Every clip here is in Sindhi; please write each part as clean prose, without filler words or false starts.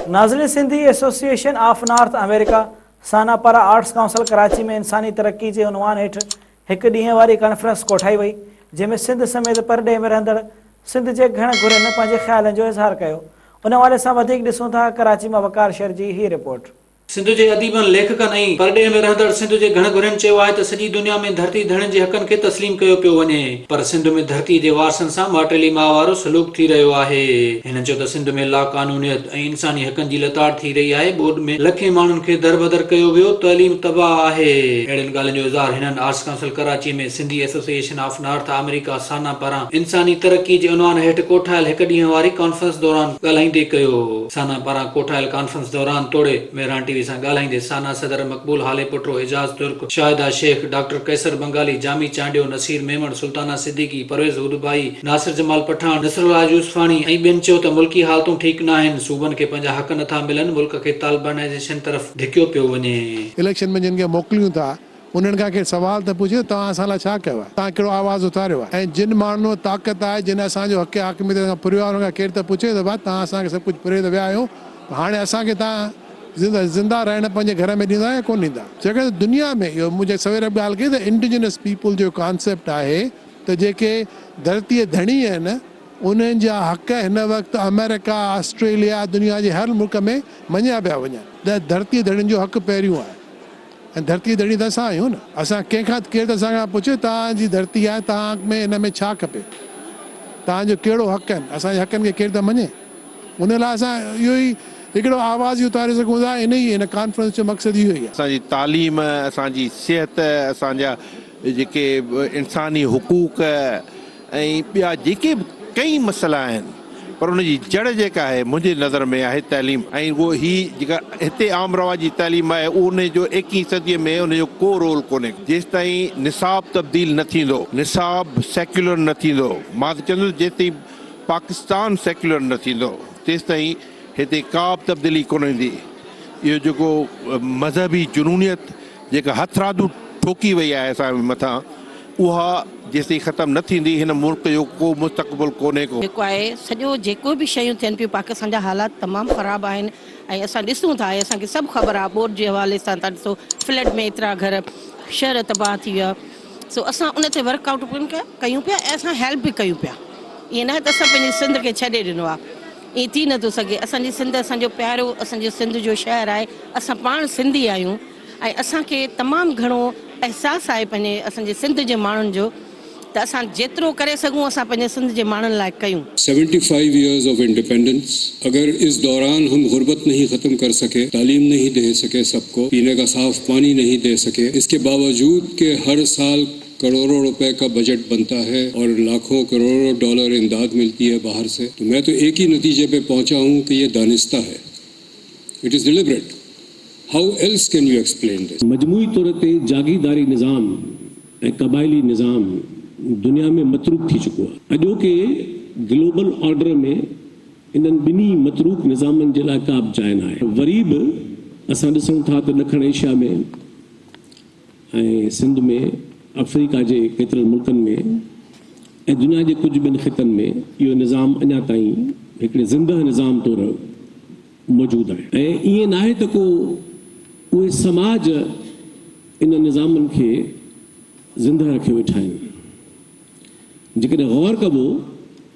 نازلي Sindhi association of North America, SANA, پاران آرٽس ڪائونسل ڪراچي ۾ انساني ترقي جي عنوان هيٺ هڪ ڏينهن واري ڪانفرنس ڪوٺائي وئي، جنهن ۾ سنڌ سميت پرڏيهه ۾ رهندڙ سنڌ جي گهڻ گهرين پنهنجي خيالن جو اظهار ڪيو. ان حوالي سان وڌيڪ ڏسون ٿا ڪراچي مان وقار شر جي هي رپورٽ. سنڌ جي اديبن، ليکڪن ۽ پرڏيهه ۾ رهندڙ سنڌ جي گهڻ گهرين چيو آهي ته سڄي دنيا ۾ ڌرتي ڌڻين جي حقن کي تسليم ڪيو پيو وڃي پر سنڌ ۾ ڌرتي جي وارثن سان ماٽيلي ماء وارو سلوڪ ٿي رهيو آهي. هنن چيو ته سنڌ ۾ لاقانونيت ۽ انساني حقن جي لتاڙ ٿي رهي آهي، ٻوڏ ۾ لکين ماڻهن کي دربدر ڪيو ويو، تعليم تباهه آهي. اهڙين ڳالهين جو اظهار هنن arts council Karachi ۾ Sindhi association of North America, SANA, پاران انساني ترقي جي عنوان هيٺ ڪوٺايل هڪ ڏينهن واري ڪانفرنس دوران ڳالهائيندي ڪيو. سانا پاران ڪوٺايل ڪانفرنس دوران توڙي مهراڻ ٽي وي سان ڳالهائيندي سانا صدر مقبول هاليپوٽو، اعجاز ترڪ، شاهده شيخ، ڊاڪٽر قيصر بنگالي، جامي چانڊيو، نصير ميمڻ، سلطانه صديقي، پرويز هودڀائي، ناصر جمال پٺاڻ، نصرالله يوسفاڻي ۽ ٻين چيو ته ملڪي حالتون ٺيڪ ناهن، صوبن کي پنهنجا حق نٿا ملن، ملڪ کي طالبانائيزيشن طرف ڌڪيو پيو وڃي. اليڪشن ۾ جن کي موڪليون ٿا انهن کان ڪير سوال ته پڇي ته توهان اسان لاء ڇا ڪيو آهي؟ توهان ڪهڙو آواز اٿاريو آهي؟ ۽ جن ماڻهن وٽ طاقت آهي، جن اسان جو حق حاڪميت کان ڦريو آهي، انهن کان ڪير ته پڇي ته ڀاء توهان اسان کي سڀ ڪجهه ڦري ته ويا آهيو، پر هاڻي اسان کي توهان زنده زنده رهڻ پنهنجي گهر ۾ ڏيندا يا ڪونه ڏيندا؟ ڇاڪاڻ ته دنيا ۾ اهو مون جيڪا سوير به ڳالهه ڪئي ته انڊيجنس پيپل جو ڪانسيپٽ آهي ته جيڪي ڌرتيء ڌڻي آهن، انهن جا حق هن وقت آمريڪا، آسٽريليا، دنيا جي هر ملڪ ۾ مڃيا پيا وڃن ته ڌرتيء ڌڻين جو حق پهريون آهي. ۽ ڌرتيء ڌڻي ته اسان آهيون نه. اسان ڪنهن کان ڪير ته اسان کان پڇي توهان جي ڌرتي آهي توهان ۾ ان ۾ ڇا کپي؟ توهان جو ڪهڙو حق آهن؟ اسان جي حقن کي ڪير ته مڃي. ان لاء اسان اهو ئي هڪڙو آواز ئي اٿاري سگهون ٿا. انهيء هن ڪانفرنس جو مقصد اهو ئي آهي. اسان جي تعليم، اسان جي صحت، اسان جا جيڪي انساني حقوق ۽ ٻيا جيڪي به ڪئين مسئلا آهن پر ان جي جڙ جيڪا آهي منهنجي نظر ۾ آهي تعليم ۽ رڳو هي جيڪا هتي عام رواجي تعليم آهي ان جو ايڪيهين صديء ۾ ان جو ڪو رول ڪونهي جيستائين نصاب تبديل نه ٿيندو نصاب سيڪيولر نه ٿيندو مان ته چوندس جيستائين پاڪستان سيڪيولر نه ٿيندو تيستائين هتي ڪا به تبديلي ڪونه ايندي اهو جيڪو مذهبي جنونيت جيڪا هٿرادو ٺوڪي وئي آهي اسان جي مٿان اها جيستائين ختم نه ٿيندي هن ملڪ جو ڪو مستقبل ڪونهي ڪو. جيڪو آهي سڄو جيڪو به شيون ٿين پيون پاڪستان جا حالات تمام خراب آهن ۽ اسان ڏسون ٿا ۽ اسان کي سڀ خبر آهي ٻوڏ جي حوالي سان تان ڏسو فلڊ ۾ ايترا گهر شهر تباهه ٿي ويا سو اسان ان تي ورڪ آئوٽ پڻ ڪيون پيا ۽ اسان هيلپ به ڪيون پيا ائين ناهي ته اسان پنهنجي سنڌ کي ڇڏي ڏنو آهي ائين ٿي نٿو سگهي اسان جي سنڌ اسان جو پيارو اسان جو سنڌ جو شهر آهي اسان پاڻ سنڌي آهيون ۽ اسان کي تمام گهڻو احساس آهي پنهنجي اسان جي سنڌ جي ماڻهن جو ته اسان جيترو ڪري سگهون اسان پنهنجي سنڌ جي ماڻهن لاء ڪيون. 75 يئرز آف انڊيپنڊنس اگر اس دوران هم غربت نهين ختم ڪر سڪي تعليم نهين the سڪي سب ڪو پيني ڪا صاف پاني نهين the سڪي اس ڪي باوجود ڪي هر سال ڪروڙون روپي ڪا بجٽ بنتا هي اور لاکون ڪروڙون ڊالر امداد ملتي هي باهر سي تو مين تو ايڪ هي نتيجي پي پهنچا هون ڪي يه دانسته هي it is deliberate how else can you explain this. مجموعي طور تي جاگيرداري نظام ۽ قبائلي نظام دنيا ۾ متروڪ ٿي چڪو آهي. اڄوڪي گلوبل آرڊر ۾ انهن ٻنهي متروڪ نظامن جي لاء ڪا به جاء ناهي. وري به اسان ڏسون ٿا ته ڏکڻ ايشيا ۾ ۽ سنڌ ۾، آفريڪا جي ڪيترن ملڪن ۾ ۽ دنيا جي ڪجهه ٻين خطن ۾ اهو نظام اڃا تائين هڪڙي زندهه نظام طور موجود آهي ۽ ائين ناهي ته ڪو اهي سماج ان نظامن کي زندهه رکيو ويٺا آهن. جيڪڏهن غور ڪبو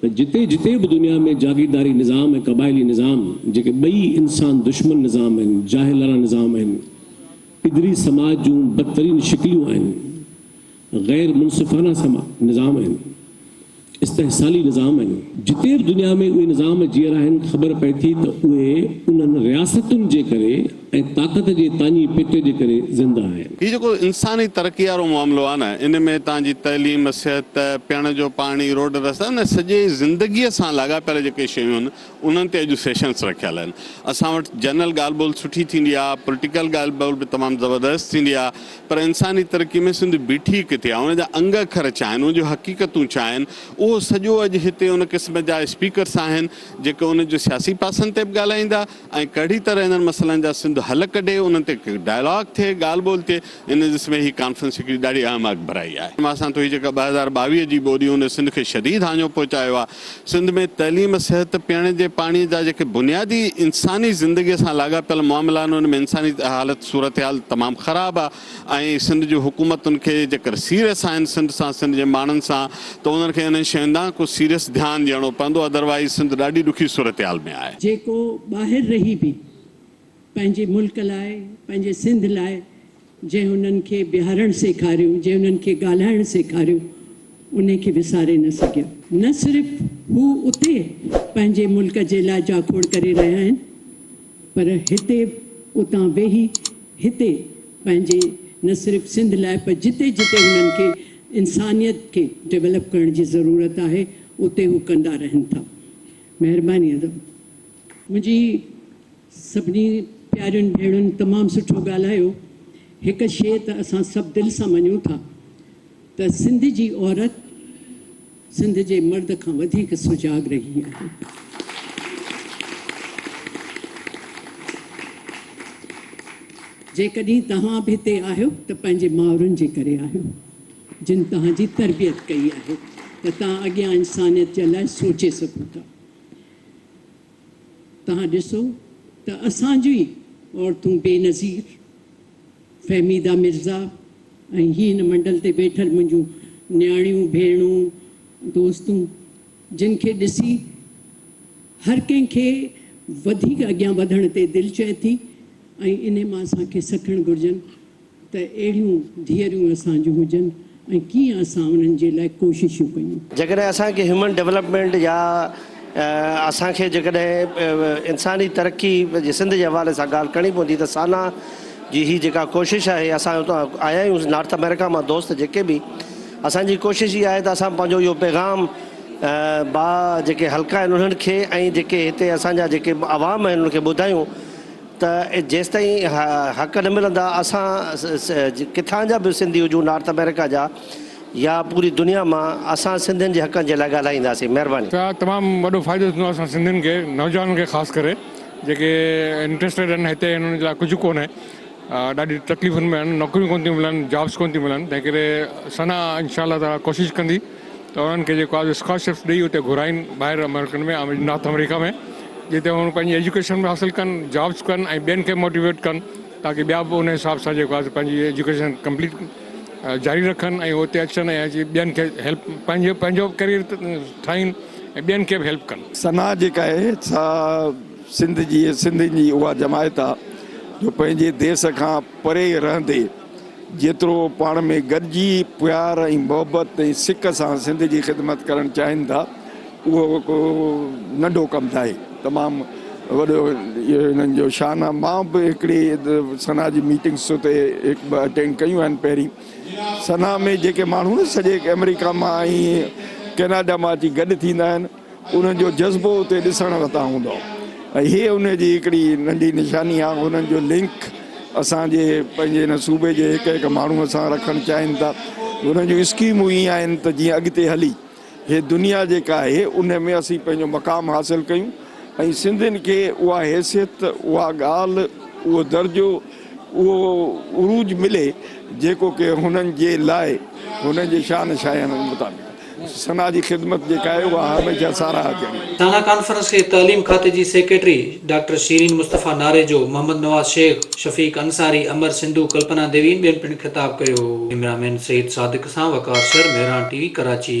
ته جتي جتي به دنيا ۾ جاگيرداري نظام ۽ قبائلي نظام جيڪي ٻئي انسان دشمن نظام آهن، جاهلاڻا نظام آهن، پدري سماج جون بدترين شڪليون آهن، غير منصفانه نظام آهن، استحصالي نظام آهن. جتي به دنيا ۾ اهي نظام جيئرا آهن خبر پئي ٿي ته اهي انهن رياستن جي ڪري ۽ طاقت جي تاڃي پيٽي جي ڪري زنده آهن. هي جيڪو انساني ترقي وارو معاملو آهي نه ان ۾ توهان جي تعليم، صحت، پيئڻ جو پاڻي، روڊ رستا ان سڄي زندگيء سان لاڳاپيل جيڪي شيون آهن انهن تي اڄ سيشنس رکيل آهن. اسان وٽ جنرل ڳالهه ٻولهه سٺي ٿيندي آهي، پوليٽيڪل ڳالهه ٻولهه به تمام زبردست ٿيندي آهي پر انساني ترقي ۾ سنڌ بيٺي ڪٿي آهي، ان جا انگ اکر ڇا آهن، ان جون حقيقتون ڇا آهن، اهو سڄو اڄ هتي ان قسم جا اسپيڪرس آهن جيڪي ان جو سياسي پاسن تي به ڳالهائيندا ۽ ڪهڙي طرح انهن مسئلن جا سنڌ سنڌ حل ڪڍي، انهن تي ڊائلاگ ٿئي، ڳالهه ٻولهه ٿئي، ان ڏس ۾ هي ڪانفرنس هڪڙي ڏاڍي اهم اڳڀرائي آهي. مان سان ٿو هي جيڪا 2022 جي ٻوڏي ان سنڌ کي شديد هاڃو پهچايو آهي. سنڌ ۾ تعليم، صحت، پيئڻ جي پاڻي جا جيڪي بنيادي انساني زندگي سان لاڳاپيل معاملا آهن ان ۾ انساني حالت صورتحال تمام خراب آهي ۽ سنڌ جي حڪومتن کي جيڪر سيريس آهن سنڌ سان سنڌ جي ماڻهن سان ته انهن کي انهن شين ڏانهن ڪو سيريس ڌيان ڏيڻو پوندو ادروائيز سنڌ ڏاڍي ڏکي صورتحال ۾ آهي. جيڪو ٻاهر رهي به پنهنجي ملڪ لاء، پنهنجي سنڌ لاء جنهن انهن کي بيهارڻ سيکاريو، جنهن انهن کي ڳالهائڻ سيکاريو، انهي کي وساري نه سگهيا. نه صرف هو اتي پنهنجي ملڪ جي لاء جاکوڙ ڪري رهيا آهن، پر هتي اتان ويهي هتي پنهنجي نه صرف سنڌ لاء پر جتي جتي انهن کي انسانيت کي ڊولپ ڪرڻ جي ضرورت آهي، اتي هو ڪندا رهن ٿا. مهرباني ادا. منهنجي سڀني پيارين ڀيڻن تمام سٺو ڳالهايو. هڪ شيء ته اسان سڀ دل سان مڃون ٿا ته سنڌ جي عورت سنڌ جي مرد کان وڌيڪ سجاڳ رهي آهي. جيڪڏهن توهان به هتي آهيو ته پنهنجي مائرن جي ڪري آهيو جن توهان جي تربيت ڪئي آهي ته توهان اڳيان انسانيت جي لاء سوچي سگهو ٿا. توهان ڏسو ته اسان جون ئي عورتون بينظير، فهميده مرزا ۽ هي هن منڊل تي ويٺل منهنجون نياڻيون، ڀيڻون، دوستون جن کي ڏسي هر ڪنهن کي وڌيڪ اڳيان وڌڻ تي دل چئي ٿي ۽ انهي مان اسان کي سکڻ گهرجن. ته اهڙيون ڌيئريون اسان جون هجن ۽ ڪيئن اسان انهن جي لاء ڪوششون ڪيون. جيڪڏهن اسان کي هيومن ڊولپمينٽ يا اسان کي جيڪڏهن انساني ترقي جي سنڌ جي حوالي سان ڳالهه ڪرڻي پوندي ته سانا جي هي جيڪا ڪوشش آهي اسان اتان آيا آهيون نارٿ آمريڪا مان دوست جيڪي به اسان جي ڪوشش اها آهي ته اسان پنهنجو اهو پيغام با جيڪي حلقا آهن انهن کي ۽ جيڪي هتي اسان جا جيڪي عوام آهن انهن کي ٻڌايون ته جيستائين حق نه ملندا اسان ڪٿان جا به سنڌي هجون نارٿ آمريڪا جا يا پوري دنيا مان اسان سنڌين جي حقن جي لاء ڳالهائينداسين مهرباني. ته تمام وڏو فائدو ٿيندو اسان سنڌين کي نوجوانن کي خاص ڪري جيڪي انٽريسٽيڊ آهن هتي انهن جي لاء ڪجهه ڪونهي ڏاڍي تڪليفن ۾ آهن نوڪريون ڪونه ٿيون ملن جابس ڪونه ٿيون ملن تنهن ڪري سنا انشاء الله تعالي ڪوشش ڪندي ته انهن کي جيڪو آهي اسڪالرشپس ڏئي اتي گهرائين ٻاهر ملڪن ۾ نارٿ آمريڪا ۾ جتي هو پنهنجي ايجوڪيشن به حاصل ڪن جابس ڪن ۽ ٻين کي موٽيويٽ ڪن تاڪي ٻيا به ان حساب سان جيڪو آهي پنهنجي ايجوڪيشن ڪمپليٽ جاري رکن ۽ اتي اچن ۽ اچي ٻين کي هيلپ پنهنجو پنهنجو ڪريئر ٺاهين ۽ ٻين کي به هيلپ ڪن. سنا جيڪا آهي سا سنڌ جي سنڌين جي اها جماعت آهي جو پنهنجي ديس کان پري رهندي جيترو پاڻ ۾ گڏجي پيار ۽ محبت ۽ سڪ سان سنڌ جي خدمت ڪرڻ چاهين ٿا اهو ڪو ننڍو ڪم ناهي تمام وڏو اهو هنن جو شان آهي مان به هڪڙي سنا جي ميٽنگس اتي هڪ ٻه اٽينڊ ڪيون آهن پهرين سنا ۾ جيڪي ماڻهو نه سڄي آمريڪا مان ۽ ڪيناڊا مان اچي گڏ ٿيندا آهن انهن جو جذبو اتي ڏسڻ وٽان هوندو آهي ۽ هي ان جي هڪڙي ننڍي نشاني آهي انهن جو لنڪ اسان جي پنهنجي هن صوبي جي هڪ هڪ ماڻهوء سان رکڻ چاهين ٿا انهن جون اسڪيمون ائين آهن ته جيئن اڳتي هلي هي دنيا جيڪا آهي ان ۾ اسين پنهنجو مقام حاصل ڪيون ۽ سنڌين کي اها حيثيت اها ڳالهه اهو درجو اهو عروج ملي جيڪو ڪي هنن جي لاء هنن جي شان شايان مطابق ثنا جي خدمت جيڪا آهي اها هميشه ساراهه جهڙي. ثنا ڪانفرنس کي تعليم کاتي جي سيڪريٽري ڊاڪٽر شيرين مصطفيٰ ناريجو، محمد نواز شيخ، شفيق انصاري، امر سنڌو، ڪلپنا ديوي ۽ ٻين پڻ خطاب ڪيو. ڪئميرا مين سعيد صادق سان وقار شر، مهراڻ ٽي وي، ڪراچي.